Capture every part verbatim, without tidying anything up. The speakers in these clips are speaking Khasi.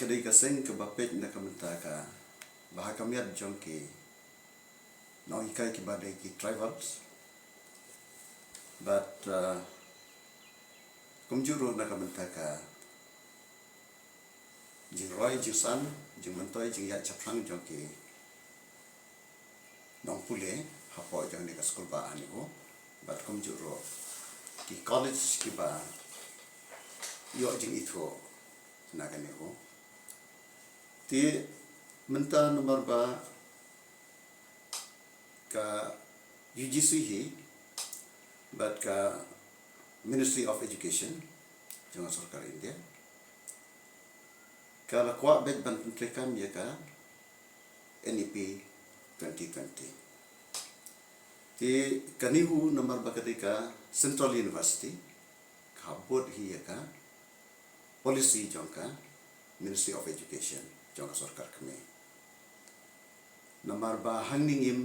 Ka dei ka seng kaba peit na ka bynta ka ba ha ka miat jong ki nonghikai kiba dei ki tribals. Bad kumjuh ruh na ka bynta ka jingroi, jingsan, jingmyntoi, jingïaid shaphrang jong ki nongpule hapoh jong kane ka skulbah ha NEHU. Bad kumjuh ruh ki college kiba ïoh jingithuh na ka NEHU. Te mynta namar ba ka U G C hi bad ka Ministry of Education jong ka sorkar India ka la kwah beit ban pyntreikam ïa ka N E P twenty twenty. Te ka NEHU namar ba ka dei ka Central University ka bud hi ïa ka policy jong ka Ministry of Education jong ka sorkar kmie. Namar ba hangne ngim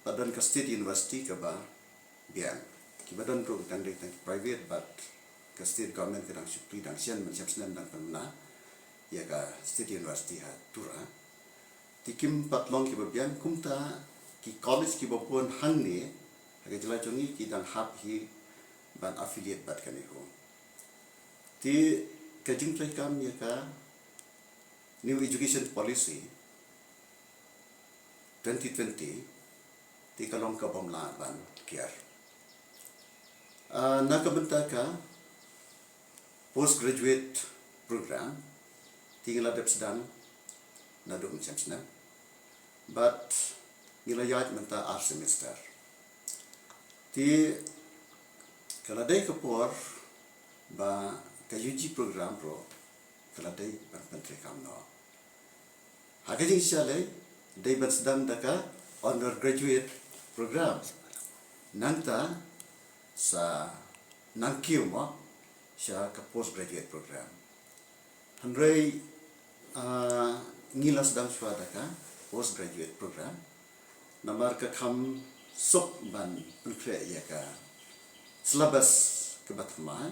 pat don ka state university kaba biang. Kiba don ruh ka dang dei tang ki private bad ka state government ka dang shu plie dang shen mynshem snem dang pynbna ïa ka state university ha Tura. Te kim pat long kiba biang, kumta ki college kiba bun hangne ha ka jylla jong ngi ki dang hap hi ban affiliate bad ka NEHU. Te ka jingtreikam ïa ka New Education Policy twenty twenty te ka long ka bym lah ban kiar. Ah, na ka bynta ka postgraduate program te ngi la dep sdang naduh mynshem snem bad ngi la ïaid mynta ar semester. Te ka la dei ka por ba ka U G program ruh ka la dei ban pyntreikam noh. Ha ka jingshisha lei dei ban sdang da ka undergraduate program, nangta sa nangkiew mo sha ka postgraduate program. Hynrei, ah, ngi la sdang shuwa da ka postgraduate program namar ka kham suk ban pynkhreh ïa ka syllabus kaba thymmai,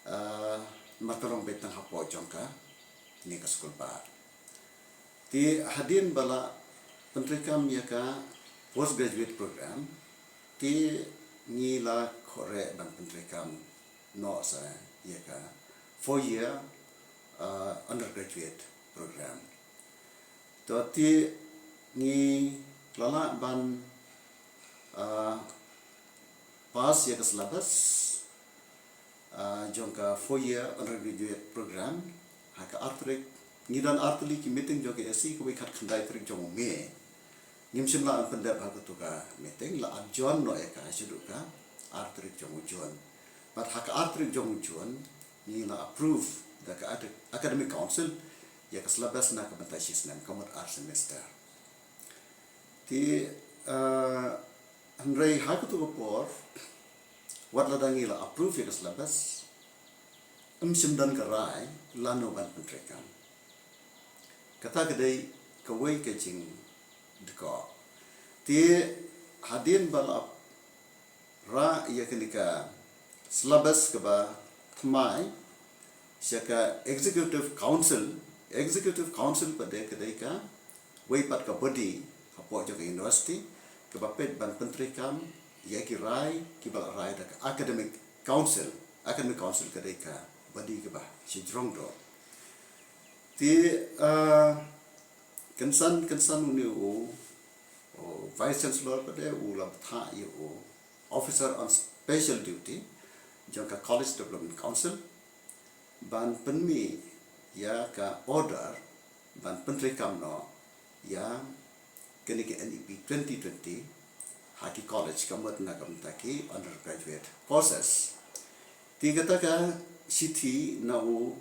ah, namar ka long beit tang hapoh jong kane ka skulbah. Te hadien ba la pyntreikam ïa ka postgraduate program te ngi la khohreh ban pyntreikam noh sa ïa ka four year, uh, undergraduate program. To te ngi la lah ban, uh, pass ïa ka syllabus, uh, jong ka four year undergraduate program ha ka ar tarik. Ngi don ar tylli ki meeting jong ka A C, kawei khatkhyndai tarik jong u May. Ngim shym lah ban pyndep ha katu ka meeting, la adjourn noh ïa ka shaduh ka ar tarik jong u June. Bad ha ka ar tarik jong u June ngi la approve da ka acad-, academic council ïa ka syllabus na ka bynta shi snem, ka mut ar semester. Te, ah, hynrei ha katu ka por wat lada ngi la approve ïa ka syllabus, ym shym don ka rai lano ban pyntreikam. Kata ka dei kawei ka jingdkoh. Te hadien ba la ap-, rah ïa kane ka syllabus kaba thymmai sha ka executive council, executive council pat de ka dei kawei pat ka body hapoh jong ka university kaba peit ban pyntreikam ïa ki rai kiba la rai da ka academic council. Academic council ka dei ka body kaba shajrong doh. Te, ah, kynsan, kynsan une u, u Vice Chancellor pat de u la bthah ïa u Officer on Special Duty jong ka College Development Council ban pynmih ïa ka order ban pyntreikam noh ïa kane ka N E P twenty twenty ha ki college, ka mut na ka bynta ki undergraduate courses. Te kata ka shithi na u,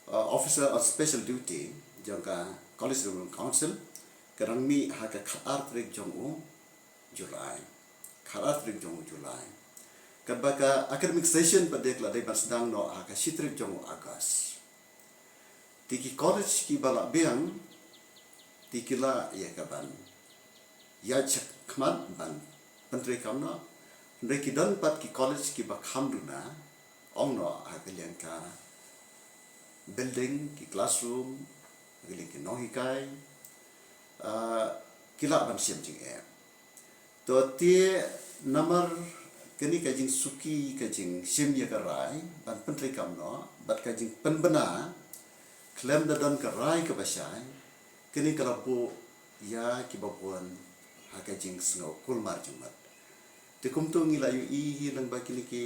uh, Officer on Special Duty jong ka College Development Council ka dang mih ha ka khatar tarik jong u July. Khatar tarik jong u July. Katba ka academic session pat de ka la dei ban sdang noh ha ka shi tarik jong u August. Te ki college kiba la biang te ki lah ïa ka ban ïaid shakhmat ban pyntreikam noh. Hynrei ki don pat ki college kiba kham duna, ong noh ha ka liang ka building, ki classroom, ki lieng ki nonghikai, ah, ki lah ban shim jingeh. To te namar kane ka jingsuki ka jingshim ïa ka rai ban pyntreikam noh bad ka jingpynbna khlem da don ka rai kaba shai, kane ka la buh ïa kiba bun ha ka jingsngew kulmar jingmut. Te kumto ngi la ïohi hi lyngba kine ki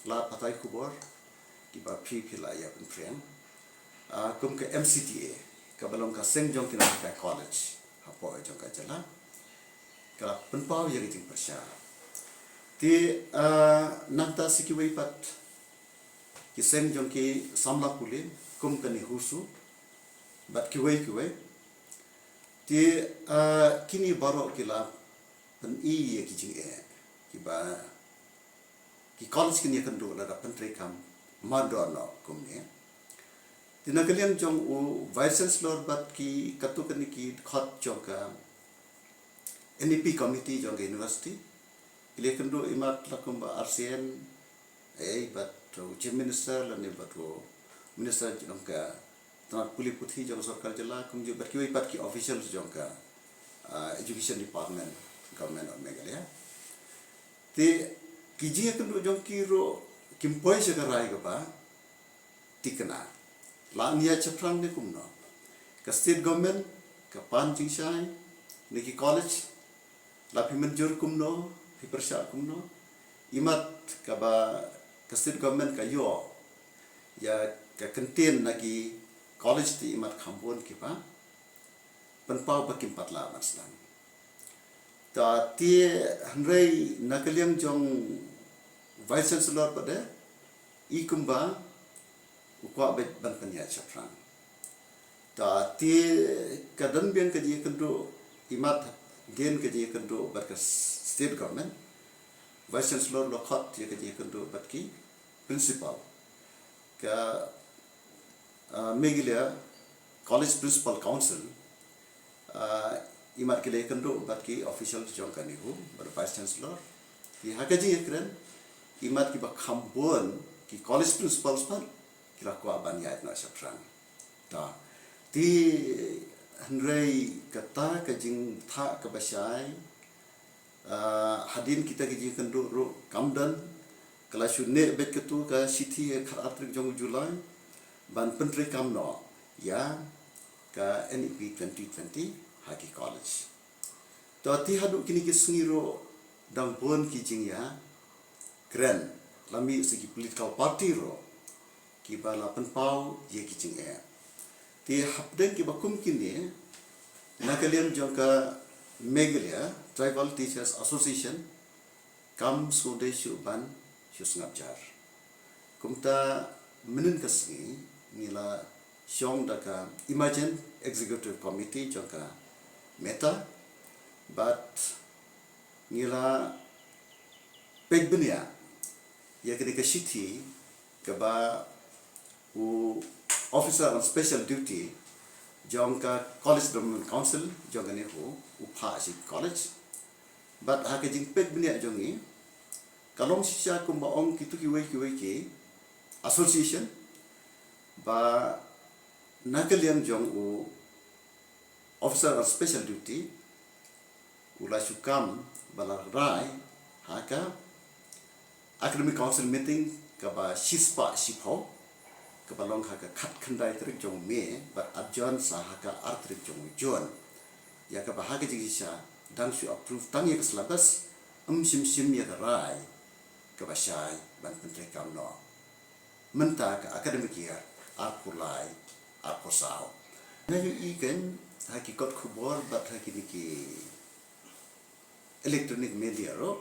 lad pathai khubor kiba phi phi la ïa pynphriang, ah, kum ka M C T A, kaba long ka seng jong ki nonghikai college hapoh jong ka jylla, ka la pynpaw ïa ka jingpyrshah. Te, ah, nangta sa kiwei pat ki seng jong ki samla pule kum ka NEHUSU bad kiwei kiwei. Te, ah, kine baroh ki la pyni ïa ki jingeh kiba ki college kin ïakynduh lada pyntreikam mardor noh kumne. Te na ka liang jong u Vice Chancellor bad ki katto katne ki khot jong ka N E P committee jong ka university, ki la ïakynduh imat la kumba R C N, eh, bad u Chief Minister lane bad u Minister jong ka tnat pule puthi jong ka sorkar jylla, kumjuh bad kiwei pat ki officials jong ka, ah, Education Department, Government of Meghalaya. Te ki jingïakynduh jong ki ruh kim poi sha ka rai kaba thikna. La ngi ïaid shaphrang ne kumno? Ka state government ka pan jingshai ne ki college, la phi mynjur kumno, phi pyrshah kumno? Imat kaba ka state government ka ïoh ïa ka kyntien na ki college te imat kham bun kiba pynpaw ba kim pat lah ban sdang. Ta te hynrei na ka liang jong Vice Chancellor pat de i kumba u kwah beit ban pynïaid shaphrang. Ta te ka don biang ka jingïakynduh, imat hadien ka jingïakynduh bad ka state government, Vice Chancellor la khot ïa ka jingïakynduh bad ki principal. Ka, ah, Meghalaya College Principal Council, ah, imat ki la ïakynduh bad ki official jong ka NEHU bad Vice Chancellor. Te ha ka jingïakren, imat kiba kham bun ki college principals pat ki la kwah ban ïaid noh shaphrang. Ta te hynrei kata ka jingthah kaba shai, ah, hadien kita ki jingïakynduh ruh kam don, ka la shu neh beit katto ka shithi ha ka khatar tarik jong u July ban pyntreikam noh ïa ka N E P twenty twenty ha ki college. To te haduh kine ki sngi ruh dang bun ki jingïakren, la mih sa ki political party ruh kiba la pynpaw ïa ki jingeh. Te hapdeng kiba kum kine, na ka liang jong ka Meghalaya Tribal Teachers Association kam sngewdei shuh ban shu sngap jar. Kumta mynhynnin ka sngi ngi la shong da ka Emergent Executive Committee jong ka META bad ngi la peit bniah ïa kane ka shithi kaba u Officer on Special Duty jong ka College Development Council jong ka NEHU u phah sha ki college. Bad ha ka jingpeit bniah jong ngi, ka long shisha kumba ong kito kiwei kiwei ki association, ba na ka liang jong u Officer on Special Duty u la shu kam ba la rai ha ka Academic Council meeting kaba shispah shiphew, kaba long ha ka khatkhyndai tarik jong u May bad adjourn sa ha ka ar tarik jong u June. Ïa kaba ha ka jingshisha dang shu approve tang ïa ka syllabus, ym shim shim ïa ka rai kaba shai ban pyntreikam noh mynta ka academic year arphew lai arphew saw. Nga ïohi kein ha ki kot khubor bad ha kine ki electronic media ruh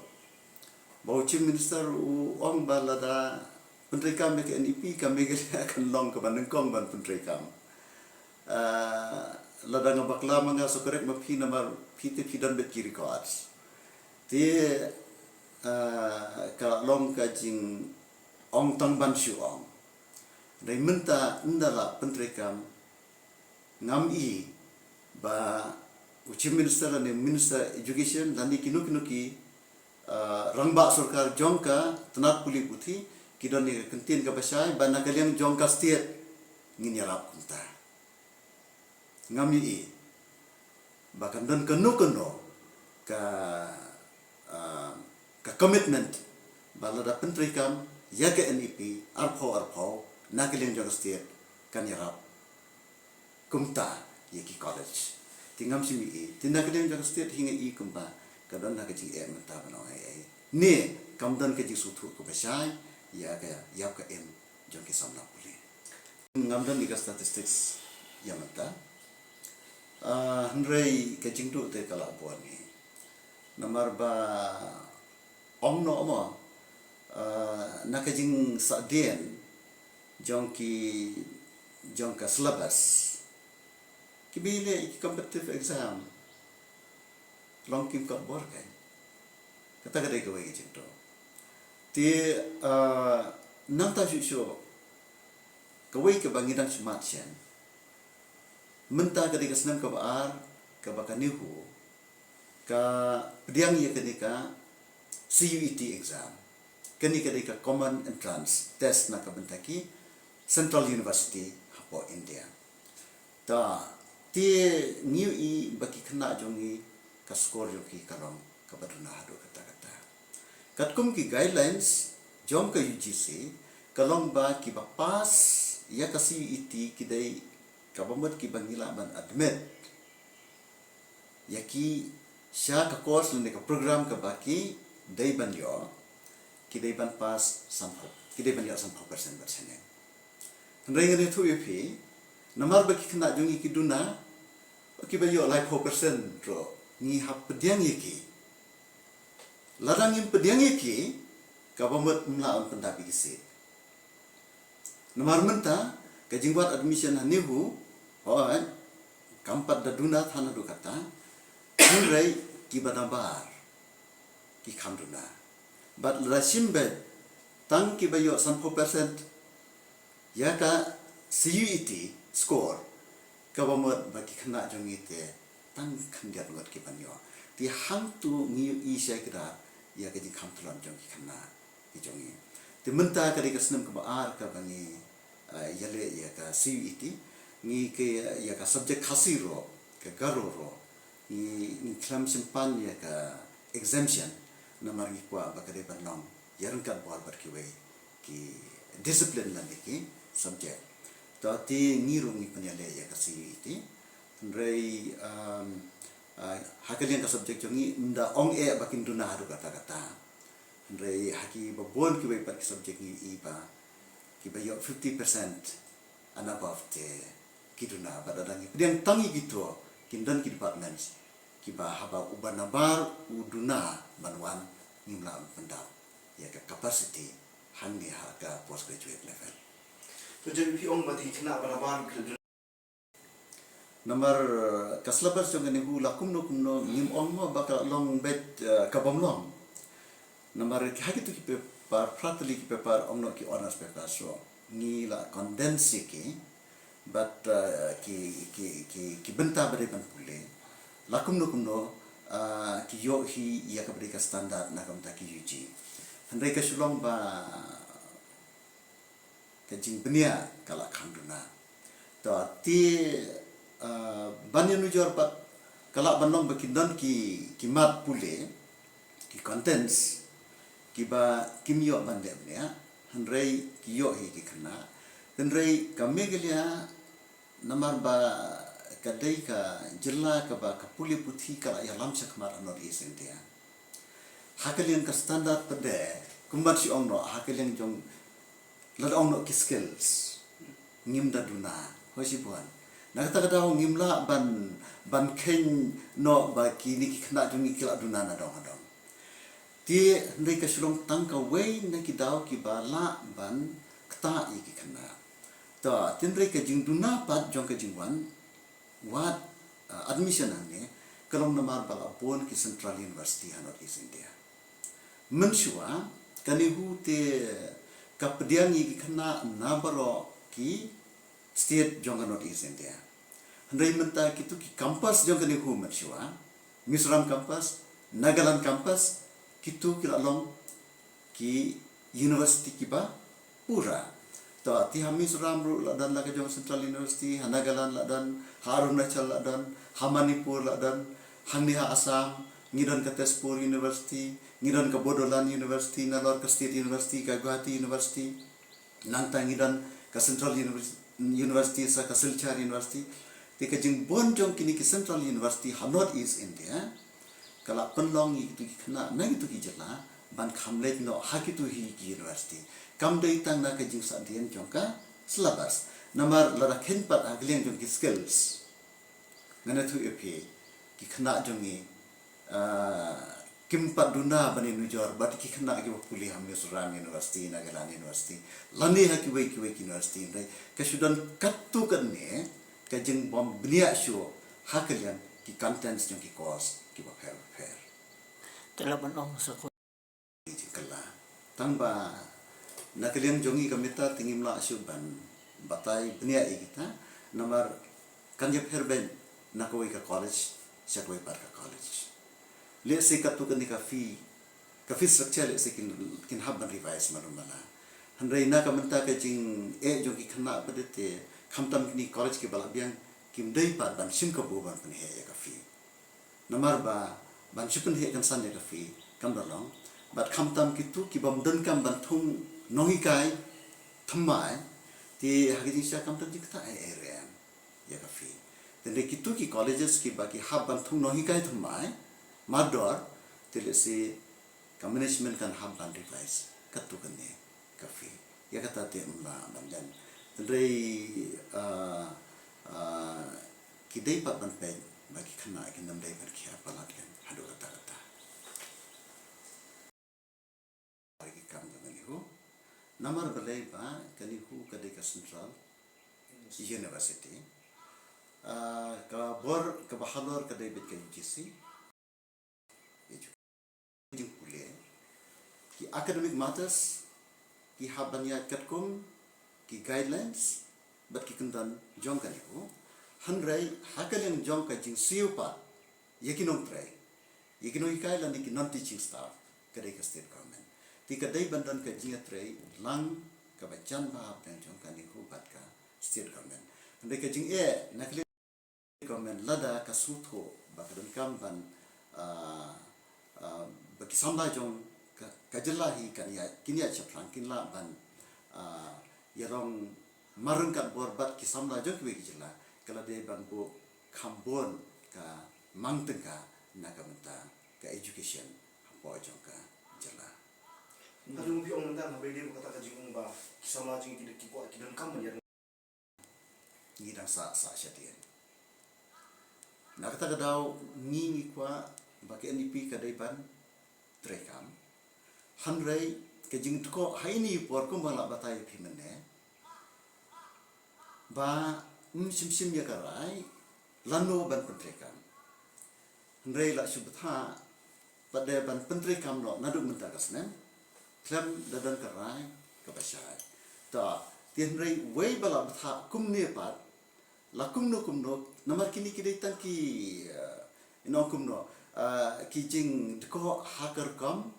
ba u Chief Minister u ong ba lada pyntreikam ïa ka N E P, ka Meghalaya kan long kaba nyngkong ban pyntreikam. Ah, lada nga bakla ma nga, sa correct ma phi namar phi te phi don bad ki records. Te, ah, ka long ka jingong tang ban shu ong. Dei mynta ynda la pyntreikam, ngam i ba u Chief Minister lane Minister Education lane kino kino ki, ah, rangbah sorkar jong ka tnat pule puthi ki don ïa ka kyntien kaba shai ba na ka liang jong ka state ngin ïarap kumta. Ngam ïohi ba kan don kano kano ka, ah, ka commitment ba lada pyntreikam ïa ka N E P arphew arphew na ka liang jong ka state kan ïarap kumta ïa ki college. Te ngam shym ïohi, te na ka liang jong ka state hi nga ïohi kumba ka don na ka jingeh mynta ban ong ei ei. Ne kam don ka jingsngewthuh kaba shai ïa ka ïap ka im jong ki samla pule. Ngam don ïa ka statistics ïa mynta. Ah, hynrei ka jingduh te ka la bun hi. Namar ba ong noh mo, ah, na ka jingsahdien jong ki, jong ka syllabus, kiba ïaleh ïa ki competitive exam long kim kot bor kein. Kata ka dei kawei ka jingduh. Te, ah, nangta shuh shuh kawei kaba ngi dang shu mad shen, mynta ka dei ka snem kaba ar kaba ka NEHU ka pdiang ïa kane ka C U E T exam. Kane ka dei ka Common Entrance Test na ka bynta ki Central University hapoh India. Ta, te ngi ïohi ba ki khynnah jong ngi ka score jong ki ka long kaba duna haduh katta katta. Katkum ki guidelines jong ka U G C ka long ba kiba pass ïa ka C U E T ki dei kaba mut kiba ngi lah ban admit ïa ki sha ka course lane ka program kaba ki dei ban ïoh, ki dei ban pass sanphew, ki dei ban ïoh sanphew percent bad shaneng. Hynrei ngan ïathuh ïa phi, namar ba ki khynnah jong ngi ki duna, kiba ïoh laiphew percent ruh ngi hap pdiang ïa ki. Lada ngim pdiang ïa ki, kaba mut ym lah ban pyndap ïa ki seat. Namar mynta ka jingwad admission ha NEHU, hooid, kam pat da duna than haduh katta, hynrei kiba nabar ki kham duna. Bad lada shim beit tang kiba ïoh sanphew percent ïa ka C U E T score, kaba mut ba ki khynnah jong ngi te tang khyndiat ngut ki ban ïoh. Te hangto ngi ïohi shai kdar ïa ka jingkham tlot jong ki khynnah ki jong ngi. Te mynta ka dei ka snem kaba ar kaba ngi, ah, ïaleh ïa ka C U E T, ngi ka ïa ka subject Khasi ruh, ka Garo ruh, ngi, ngi khlem shim pan ïa ka exemption, namar ngi kwah ba ka dei ban long ïaryngkat bor bad kiwei ki discipline lane ki subject. Ta te ngi ruh ngi pynïaleh ïa ka C U E T. Hynrei, um, ah, ha ka liang ka subject jong ngi ym da ong eh ba kin duna haduh katta katta. Hynrei ha kiba bun kiwei pat ki subject ngi ïohi ba kiba ïoh fifty percent and above te ki duna, bad lada ngi pdiang tang ïa kito, kin don ki departments kiba haba uba nabar u duna ban wan, ngim lah ban pyndap ïa ka capacity hangne ha ka postgraduate level. To jong phi ong ba ki khynnah ba nabar ki duna. Namar, eh, ka syllabus jong ka NEHU la kumno kumno ngim ong mo ba ka long beit, eh, ka bym long. Namar ha kito ki paper, particularly ki paper ong noh ki honours paper, so ngi la condense ïa ki, bad, eh, ki, ki, ki, ki bynta ba dei ban pule la kumno kumno, eh, ki ïoh hi ïa kaba dei ka standard na ka bynta ki U G. Hynrei ka shu long ba ka jingbniah ka la kham duna. Ta te, ah, ban ïanujor pat ka lah ban long ba kin don ki, ki mat pule, ki contents kiba kim ïoh ban leh bniah, hynrei ki ïoh hi ki khynnah. Hynrei ka Meghalaya namar ba ka dei ka jylla kaba ka pule puthi ka la ïalam shakhmat ha North East India. Ha ka liang ka standard pat de, kumba shu ong noh, ha ka liang jong, lada ong noh ki skills, ngim da duna, hoi shi buan. Na kata ka daw ngim lah ban, ban kheiñ noh ba kine ki khynnah jong ngi ki la duna na dong ha dong. Te hynrei ka shu long tang kawei na ki daw kiba lah ban ktah ïa ki khynnah. Ta, hynrei ka jingduna pat jong ka jingwan wad, ah, admission hangne, ka long namar ba la bun ki Central University ha North East India. Mynshuwa ka NEHU te ka pdiang ïa ki khynnah na baroh ki state jong ka North East India. Hynrei mynta kito ki campus jong ka NEHU mynshuwa, Mizoram campus, Nagaland campus, kito ki la long ki university kiba pura. Te ha Mizoram ruh la don la ka jong Central University, ha Nagaland la don, ha Arunachal la don, ha Manipur la don, hangne ha Assam ngi don ka Tezpur University, ngi don ka Bodoland University, nalor ka State University, ka Guwahati University, nangta ngi don ka Central Univers-, University sa ka Silchar University. Te ka jingbun jong kine ki Central University ha North East India ka la pynlong ïa kitu ki khynnah na kitu ki jylla ban kham leit noh ha kitu hi ki university. Kam dei tang na ka jingsahtien jong ka syllabus. Namar lada kheiñ pat ha ka liang jong ki skills, ngan ïathuh ïa phi, ki khynnah jong ngi, ah, kim pat duna ban ïanujor bad ki khynnah kiba pule ha Mizoram University, Nagaland University, lane ha kiwei kiwei ki university, hynrei ka shu don katto katne ka jingbym bniah shuh ha ka liang ki contents jong ki course kiba pher bapher. Te la ban ong sa ko. Jingkylla. Tang ba na ka liang jong ngi ka mynta te ngim lah shuh ban batai bniah ïa kita, namar kan ïapher beit na kawei ka college sha kawei pat ka college. Lehse katto katne ka fee, ka fee structure lehse kin, kin hap ban revise malu mala. Hynrei na ka mynta ka jingeh jong ki khynnah pat te, khamtam kine college kiba la biang kim dei pat ban shim kabu ban pynheh ïa ka fee. Namar ba ban shu pynheh kynsan ïa ka fee kam da long. Bad khamtam kitu kibym donkam ban thung nonghikai thymmai, te ha ka jingshisha kam don jingktah ei ei ruh em ïa ka fee. Te hynrei kitu ki colleges kiba ki hap ban thung nonghikai thymmai mardor, te lehse ka management kan hap ban revise katto katne ka fee. Ïa kata te ym lah ban jan. Te hynrei, ah, ah, ki dei pat ban peit ba ki khynnah kin ym dei ban khia palat kan haduh katta katta. Ki kam jong ka NEHU. Namar balei ba ka NEHU ka dei ka Central University. Ah, ka bor kaba halor ka dei beit ka U G C. Jingpule, ki academic matters ki hap ban ïaid katkum ki guidelines bad ki kyndon jong ka NEHU. Hynrei ha ka liang jong ka jingsiew pat ïa ki nongtrei, ïa ki nonghikai lane ki non teaching staff, ka dei ka state government. Te ka dei ban don ka jingïatrei lang kaba jan bha hapdeng jong ka NEHU bad ka state government. Hynrei ka jingeh na ka liang government lada ka sngewthuh ba ka donkam ban, ah, ah, ba ki samla jong ka, ka jylla hi kan ïa, kin ïa shaphrang, kin lah ban, ah, ïarong marryngkat bor bad ki samla jong kiwei ki jylla, ka la dei ban buh kham bun ka mang tyngka na ka bynta ka education hapoh jong ka jylla. Ka jong phi ong mynta na ba dei ba kata ka jingong ba ki samla jong ki, ki kwah, ki donkam ban ïa ngi dang sah sah shadien. Na kata ka daw ngi ngi kwah ba ka N E P ka dei ban treikam. Hynrei ka jingdkoh ha ine i por kumba la batai ïa phi mynne ba ym shim shim ïa ka rai lano ban pyntreikam. Hynrei la shu bthah pat de ban pyntreikam noh naduh mynta ka snem khlem da don ka rai kaba shai. Ta te hynrei wei ba la bthah kumne pat la kumno kumno, namar kine ki dei tang ki, eh, ïa nong kumno, eh, ki jingdkoh ha ka rukom,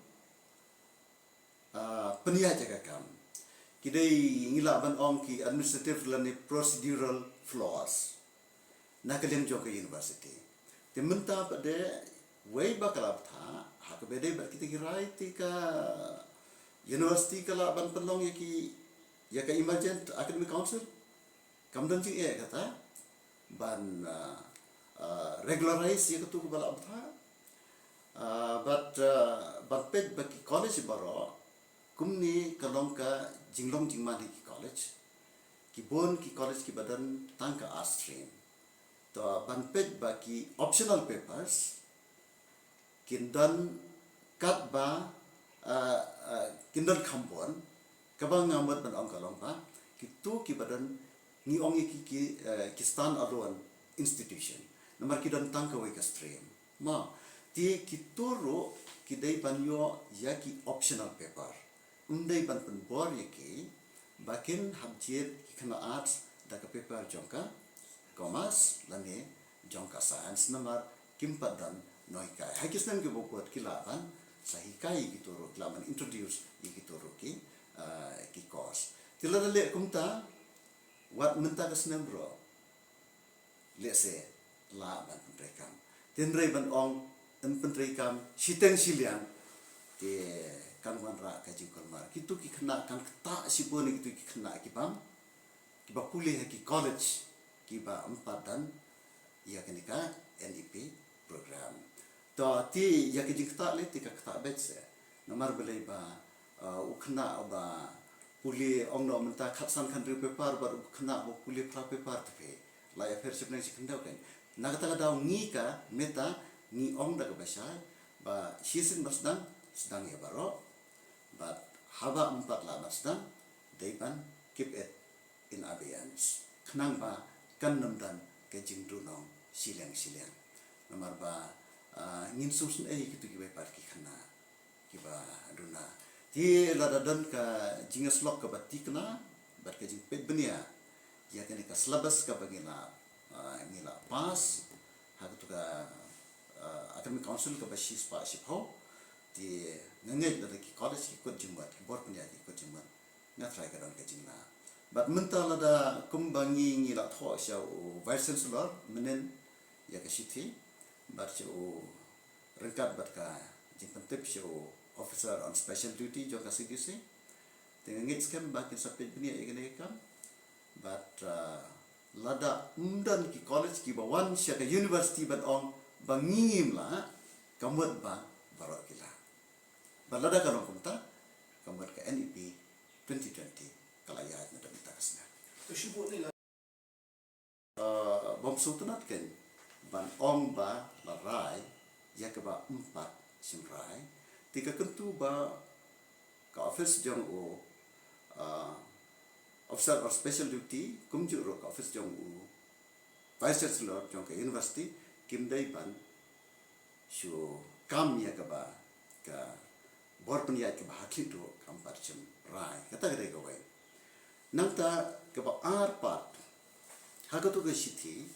ah, pynïaid ïa ka kam. Ki dei ngi lah ban ong ki administrative lane procedural flaws na ka liang jong ka university. Te mynta pat de wei ba ka la bthah ha kaba dei bad kita ki rai te ka university ka lah ban pynlong ïa ki, ïa ka emergent academic council. Kam don jingeh kata ban, ah, ah, regularize ïa katu kaba la bthah. Ah, bad, ah, ban peit ba ki college baroh kumne ka long ka jinglong jingman hi ki college. Ki bun ki college kiba don tang ka arts stream. To ban peit ba ki optional papers kin don katba, ah, ah, kin don kham bun, kaba nga mut ban ong ka long ba kitu kiba don, ngi ong ïa ki, ki, eh, ki stand alone institution. Namar ki don tang kawei ka stream. Mo, te kitu ruh ki dei ban ïoh ïa ki optional paper. Ym dei ban pynbor ïa ki ba kin hap jied ki khynnah arts da ka paper jong ka commerce lane jong ka science, namar kim pat don nonghikai. Ha ki snem kiba bud ki lah ban sa hikai ïa kitu ruh, ki lah ban introduce ïa kitu ruh ki, ah, ki course. Te lada leh kumta, wat mynta ka snem ruh, lehse lah ban pyntreikam. Tynrai ban ong yn pyntreikam shiteng shiliang, te kan wanrah ka jingkulmar. Kitu ki khynnah kan ktah shibun, kitu ki khynnah ki bym, kiba pule ha ki college kiba ym pat don ïa kane ka N E P program. To te ïa ka jingktah lei te ka ktah beit se. Namar balei ba, uh, u khynnah ba pule ong noh mynta khatsan khathynriew paper bad u khynnah ba pule phra paper te phi la ïapher shipneng shi khyndew kein. Na kata ka daw ngi ka META ngi ong da kaba shai ba shisien ba sdang, sdang ïa baroh. Bad haba ym pat lah ban sdang, dei ban keep it in abeyance. Khnang ba kan nym don ka jingduhnong shiliang shiliang. Namar ba, ah, ngin sngewsynei kitu kiba ïapar ki khynnah kiba duna. Te lada don ka jingïasyllok kaba tikna bad ka jingpeit bniah ïa kane ka syllabus kaba ngi la, ah, ngi la pass ha katu ka, ah, Academic Council kaba shispah shiphew. Te nga ngeit lada ki college ki kut jingmut, ki bor pynïaid ki kut jingmut, nga tharai ka don ka jinglah. Bad mynta lada kumba ngi, ngi la thoh sha u Vice Chancellor mynnin ïa ka shithi, bad sha u, ryngkat bad ka jingpyntip sha u Officer on Special Duty jong ka C D C. Te nga ngeit skhem ba kin sa peit bniah ïa kane ka kam. Bad, uh, lada ym don ki college kiba wan sha ka university ban ong ba ngi ngim lah, ka mut ba baroh ki lah. Bad lada ka long kumta, ka mut ka N E P twenty twenty ka la ïaid na ka bynta ka snem. To shu buh ni la. Uh, bym sngewtynnat kein ban ong ba la rai ïa kaba ym pat shym rai. Te ka kyntu ba ka office jong u, uh, Officer of Special Duty, kumjuh ruh ka office jong u Vice Chancellor jong ka university, kim dei ban shu kam ïa kaba ka bor pynïaid kaba ha khlieh duh kam pat shym rai. Kata ka dei kawei. Nangta kaba ar pat, ha katu ka shithi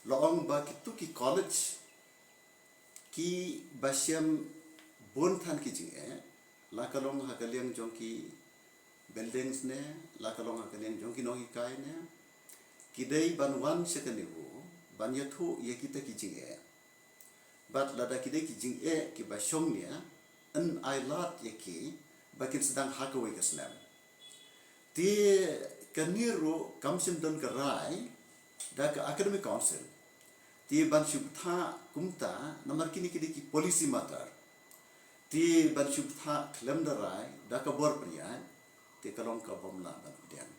la ong ba kitu ki college kiba shem bun than ki jingeh, la ka long ha ka liang jong ki buildings ne, la ka long ha ka liang jong ki nonghikai ne, ki dei ban wan sha kane u ban ïathuh ïa kita ki jingeh. Bad lada ki dei ki jingeh kiba shong nia, yn ai lad ïa ki ba kin sdang ha kawei ka snem. Te kane ruh kam shym don ka rai da ka Academic Council. Te ban shu bthah kumta, namar kine ki dei ki policy matter. Te ban shu bthah khlem da rai da ka bor pynïaid, te ka long ka bym lah ban pdiang.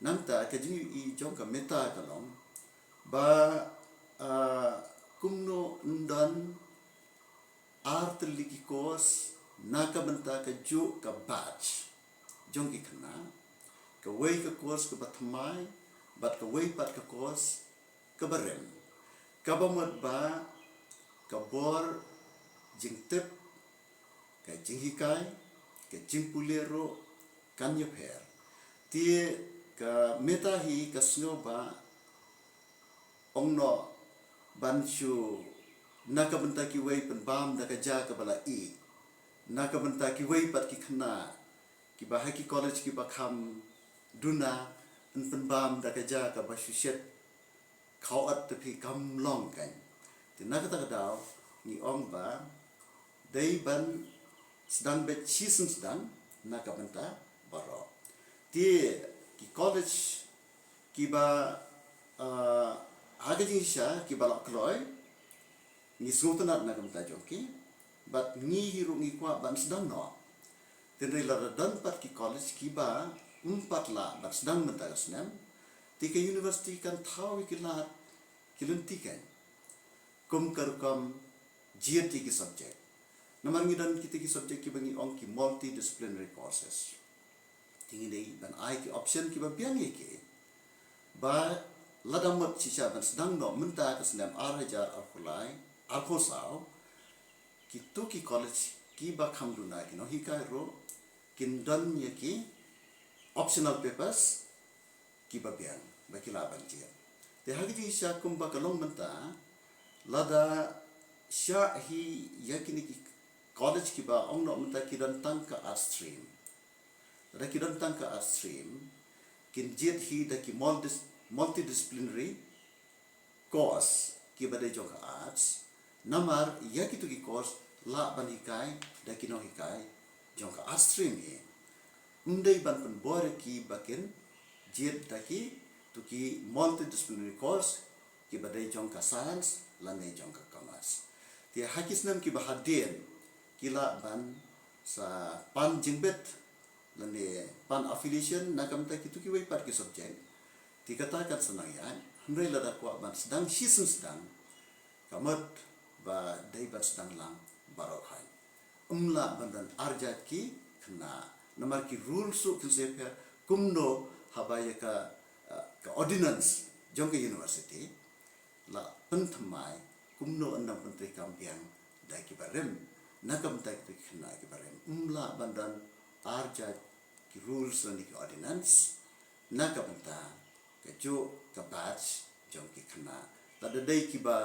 Nangta ka jingïohi jong ka META ka long ba, ah, kumno yn don ar tylli ki course na ka bynta kajuh ka batch jong ki khynnah, kawei ka course kaba thymmai bad kawei pat ka course kaba rim. Kaba mut ba ka bor jingtip, ka jinghikai, ka jingpule ruh kan ïapher. Te ka META hi ka sngew ba ong noh ban shu na ka bynta kiwei pynbam da ka ja kaba la ih, na ka bynta kiwei pat ki khynnah kiba ha ki college kiba kham duna yn pynbam da ka ja kaba shu shet khaw at te phi kam long kan. Te na kata ka daw ngi ong ba dei ban sdang beit shisien sdang na ka bynta baroh. Te ki college kiba, ah, ha ka jingshisha kiba la kloi, ngi sngewtynnat na ka bynta jong ki, bad ngi hi ruh ngi kwah ban sdang noh. Tynrai lada don pat ki college kiba ym pat lah ban sdang mynta ka snem, te ka university kan thaw ïa ki lad ki lynti kan. Kum ka rukom jied ïa ki subject. Namar ngi don kita ki subject kiba ngi ong ki multidisciplinary courses. Te ngi dei ban ai ki option kiba biang ïa ki. Ba lada mut shisha ban sdang noh mynta ka snem ar hajar arphew lai, arphew saw, kitu ki college kiba kham duna ki nonghikai ruh kin don ïa ki optional papers kiba biang ba ki lah ban jied. Te ha ka jingshisha kumba ka long mynta, lada shah hi ïa kine ki college kiba ong noh mynta ki don tang ka arts stream. Lada ki don tang ka arts stream, kin jied hi da ki multis-, multidisciplinary course kiba dei jong ka arts, namar ïa kito ki course lah ban hikai da ki nonghikai jong ka arts stream hi. Ym dei ban pynbor ïa ki ba kin jied da kito ki multidisciplinary course kiba dei jong ka science lane jong ka commerce. Te ha ki snem kiba hadien ki lah ban sa pan jingbit lane pan affiliation na ka bynta kito kiwei pat ki subject. Te kata kan sa nang ïaid, hynrei lada kwah ban sdang shisien sdang, ka mut ba dei ban sdang lang baroh hi. Ym lah ban don arjait ki khynnah, namar ki rules ruh kin sa pher, kumno haba ïa ka, ah, ka ordinance jong ka university la pynthymmai, kumno yn nang pyntreikam biang da ki barim na ka bynta kito ki khynnah ki barim. Ym lah ban don arjait ki rules lane ki ordinance na ka bynta kajuh ka batch jong ki khynnah. Lada dei kiba,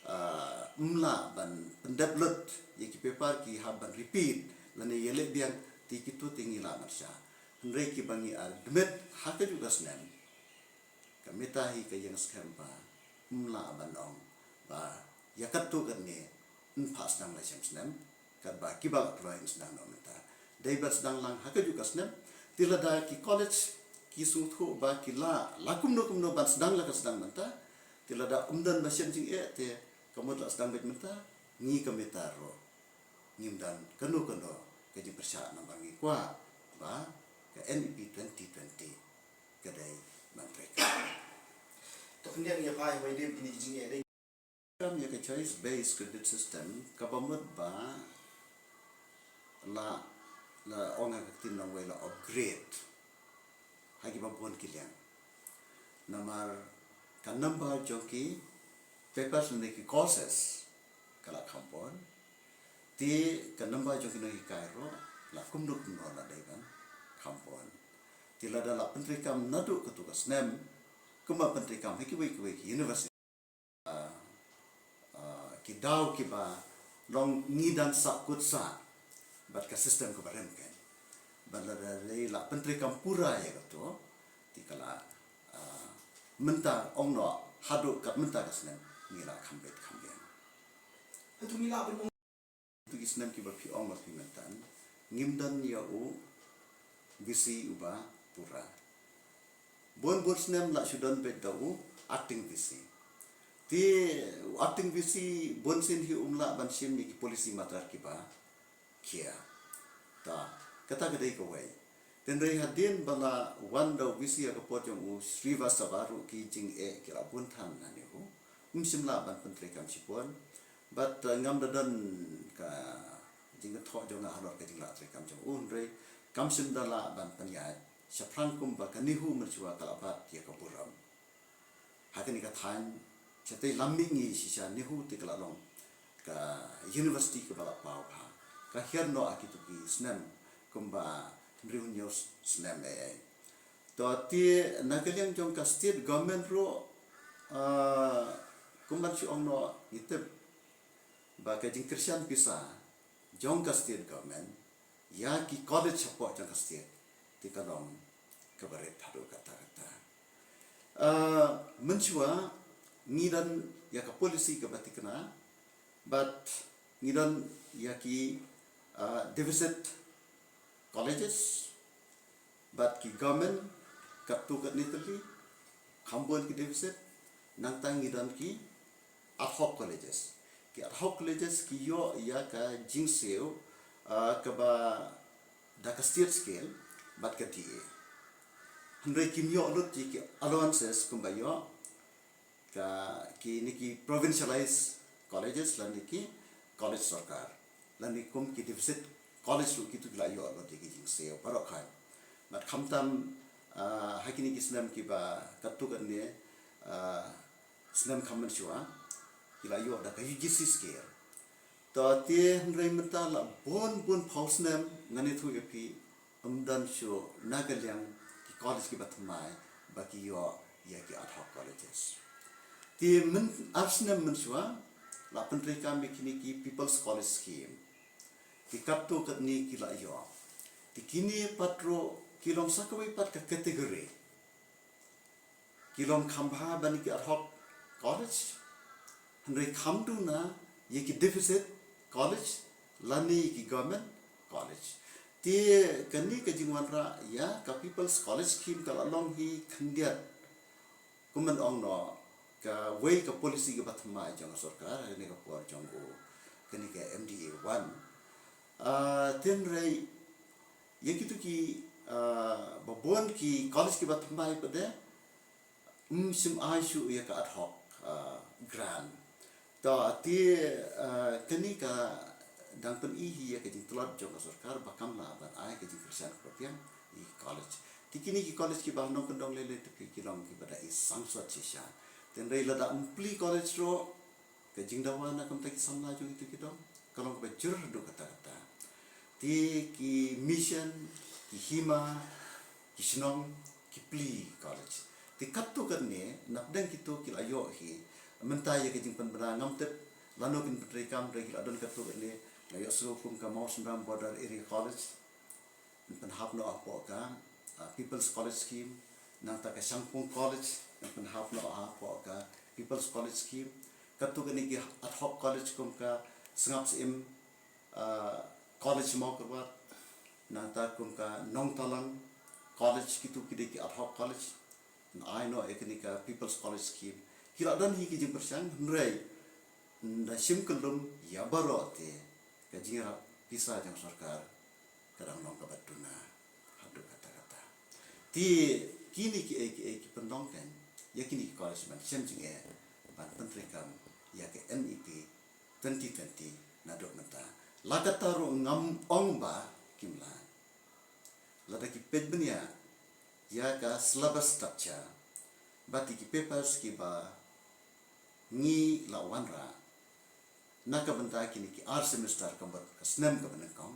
ah, ym lah ban pyndep lut ïa ki paper, ki hap ban repeat lane ïaleh biang, te kito te ngi lah ban shah. Hynrei kiba ngi admit ha kajuh ka snem, ka mita hi ka ïeng skhem ba ym lah ban ong ba ïa katto katne yn phah sdang la shem snem, katba kiba la kloi yn sdang noh mynta. Dei ban sdang lang ha kajuh ka snem. Te lada ki college ki sngewthuh ba ki lah la kumno kumno ban sdang la ka sdang mynta, te lada ym don ba shem jingeh, te ka mut la sdang beit mynta, ngi ka mita ruh ngim don kano kano ka jingpyrshah, namar ngi kwah ba ka N E P twenty twenty ka dei ban treikam. To khyndiat ïa phi, wei dei kine ki jingeh dei. Kam ïa ka choice based credit system kaba mut ba la, la ong ha ka ktien nongwei la upgrade ha kiba bun ki liang. Namar ka number jong ki papers lane ki courses ka la kham bun. Te ka number jong ki nonghikai ruh la kumno kumno la dei ban kham bun. Te lada la pyntreikam naduh kato ka snem, kumba pyntreikam ha kiwei kiwei ki university, ah, ah, ki daw kiba long ngi dang sahkut sah bad ka system kaba rem kein. Bad lada dei la pyntreikam pura ïa kato, te ka la, ah, mynta ong noh haduh kat mynta ka snem ngi la kham beit kham biang. Hato ngi lah ban ong, tu ki snem kiba phi ong ba phi mynta ngim don ïa u V C uba pura. Bun bun snem la shu don beit da u acting V C. Te u acting V C bun sien hi um lah ban shim ïa ki policy matter kiba khia. Ta, kata ka dei kawei. Hynrei hadien ba la wan da u V C ha ka por jong u Srivastava ruh ki jingeh ki la bun than na NEHU. Um shym lah ban pyntreikam shibun. Bad, eh, ngam da don ka jingkynthoh jong nga halor ka jinglah treikam jong u, hynrei kam shym da lah ban pynïaid shaphrang kumba ka NEHU mynshuwa ka la bat ïa ka burom. Ha kane ka thaiñ, shatei lam mihngi shisha NEHU te ka la long ka university kaba la paw bha. Ka hiar noh ha kito ki snem kumba hynriew hynñiew snem ei ei. To te na ka liang jong ka state government ruh, ah, kumban shu ong noh ngi tip ba ka jingkyrshan pisa jong ka state government ïa ki college hapoh jong ka state te ka long kaba rit haduh katta katta. Ah, mynshuwa ngi don ïa ka policy kaba thikna bad ngi don ïa ki, ah, deficit colleges, bad ki government katto katne tylli kham bun ki deficit, nangta ngi don ki ad hoc colleges. Ki ad hoc colleges ki ïoh ïa ka jingsiew, ah, kaba da ka state scale bad ka D A. Hynrei kim ïoh lut ïa ki allowances kumba ïoh ka, kine ki provincialized colleges lane ki college sorkar, lane kum ki deficit college ruh kito ki la ïoh lut ïa ki jingsiew baroh khain. Bad khamtam, ah, ha kine ki snem kiba katto katne, ah, snem kham mynshuwa ki la ïoh da ka U G C scale. To te hynrei mynta la bun bun phew snem ngan ïathuh ïa phi, ym don shuh na ka liang ki college kiba thymmai ba ki ïoh ïa ki ad hoc colleges. Te myn-, ar snem mynshuwa la pyntreikam ïa kine ki People's College Scheme. Te katto katne ki la ïoh. Te kine pat ruh ki long sa kawei pat ka category Ki long kham bha ban ïa ki ad hoc college, hynrei kham duna ïa ki deficit college lane ïa ki government college. Te kane ka jingwanrah ïa ka People's College Scheme ka la long hi khyndiat, kumba ong noh, kawei ka policy kaba thymmai jong ka sorkar ha kane ka por jong u, kane ka M D A one. Ah, hynrei ïa kito ki, ah, ba bun ki college kiba thymmai pat de ym shym ai shuh ïa ka ad hoc, ah, grant. To te, ah, kane ka dang pyni hi ïa ka jingtlot jong ka sorkar ba kam lah ban ai ka jingkyrshan kaba biang ïa ki college. Te kine ki college kiba ha nongkyndong lei lei te ki long kiba da i sangsot shisha. Hynrei lada ym plie college ruh, ka jingdawa na ka bynta ki samla jong kito ki dong ka long kaba jur haduh katta katta. Te ki mission, ki hima, ki shnong ki plie college. Te katto katne napdeng kito ki la ïoh hi. Mynta ïa ka jingpynbna ngam tip lano kin pyntreikam, hynrei ki la don katto katne. Nga ïohsngew kum ka Mawsynram Border Area College, yn pynhap noh hapoh ka, ah, People's College Scheme. Nangta ka Shangpung College yn pynhap noh hapoh ka People's College Scheme. Katto katne ki ad hoc college kum ka Sngap Syiem, ah, College Mawkyrwat, nangta kum ka Nongtalang College, kito ki dei ki ad hoc college. Yn ai noh ïa kane ka People's College Scheme. Ki la don hi ki jingpyrshang, hynrei ynda shim kyllum ïa baroh te ka jingïarap pisa jong sorkar ka dang long kaba duna haduh katta katta. Te kine kiei kiei ki pynlong kein ïa kine ki college ban shem jingeh ban pyntreikam ïa ka N E P twenty twenty naduh mynta. La katta ruh ngam ong ba kim lah. Lada ki peit bniah ïa ka syllabus structure bad ïa ki papers kiba ngi la wanrah na ka bynta kine ki ar semester, ka mut ka snem kaba nyngkong,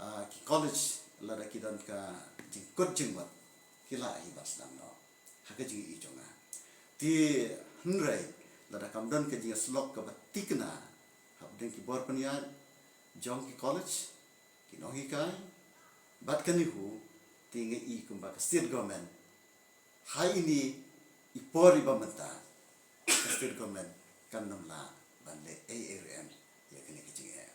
ah, ki college lada ki don ka jingkut jingmut ki lah hi ban sdang noh ha ka jingïohi jong nga. Te hynrei lada kam don ka jingïasyllok kaba thikna hapdeng ki bor pynïaid jong ki college, ki nonghikai bad kane hi, te nga i kumba ka state government ha ine i por iba mynta ka state government kan ym lah ban leh ei ei ruh em ïa kane ka jingeh.